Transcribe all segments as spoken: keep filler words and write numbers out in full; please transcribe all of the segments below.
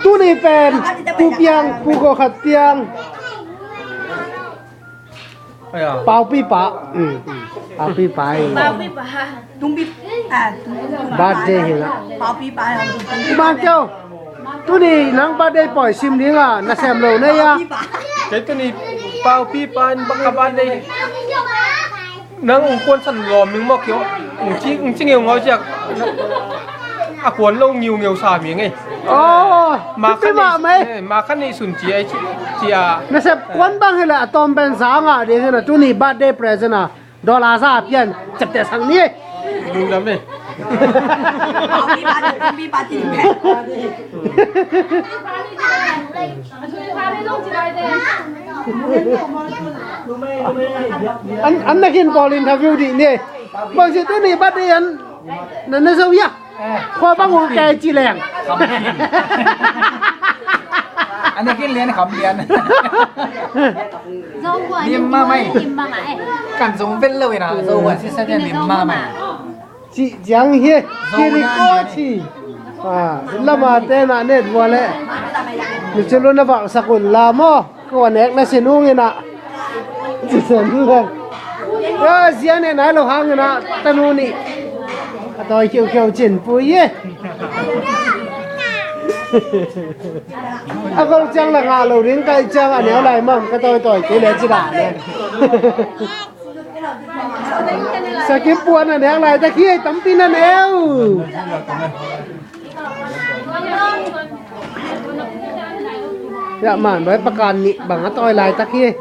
Tuni pen Pu Piang, Pu Go Khat Piang. Ai ya. Paupi pa. Mm. Paupi pa hi. Paupi pa. Tumpi. Ah, tumpi. Birthday hi la. Paupi pa. Kuman keu. Tuni nang birthday pawi sim ding a, nasem lo nei a. Paupi pa. Kei tuni Paupi pa in baka birthday. Nang ung kuan san lawm ning maw kio. Ung ci, ung ci ngeu ngau ciak. A kuan lo ngiu ngeu sa mi ngei. Oh, ma khan mah mai. Eh, ma khan nei sun ci ai ci, ci a. Nasep kuan bang hi la a tawm pen za ngah ding hi na, tuni birthday present a. Dollar za pian cepte sang ni. Lungdam ni. An, an nakin pawl interview dih ni. Bang si tuni birthday an na, na zo ya. Khua bang ung kei ci leng. Kham khin. An nakin lian kham lian. Zo huan lim mah mai. Lim mah mai. Kan zong vel lo ina, zo huan sisa dia lim mah mai. Ci ciang hi, kiri ko ci. Ah, lama te na net vua le. Mi ci lu na vak sakun la maw. Ko nek na sin ung ina. Ci sen le. Ya, zia ne nai lo hang ina, tanu ni. A tawi kiu kiu cin pui ye. A gol ciang la ngah lo ding kai ciang a neu lai mang ka tawi tawi kei le ci dan ne. Sakip puan a neu lai ta khi tampi na neu. Ya man bai pakan nih bang a tawi lai ta khi.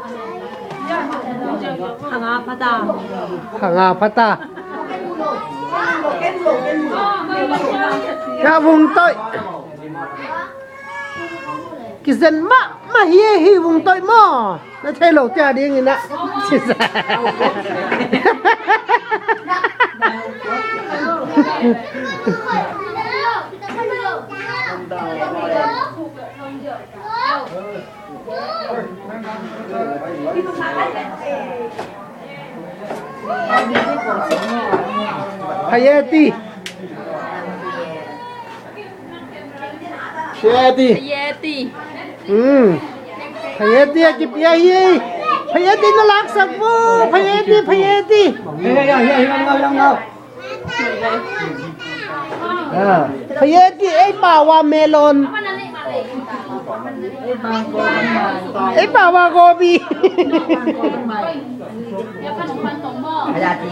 Hanga phata. Hanga phata. Ya vung tawi. Kizen mahmah hi hi vung toih maw? Na thei lo tia ding ina. Phayeti. Phayeti. Phayeti. Hmm. Phayeti a kipia hi. Phayeti na laksak vo. Phayeti, phayeti. Ah. Phayeti ei pawa melon. Ei pawa gobi. Phayeti.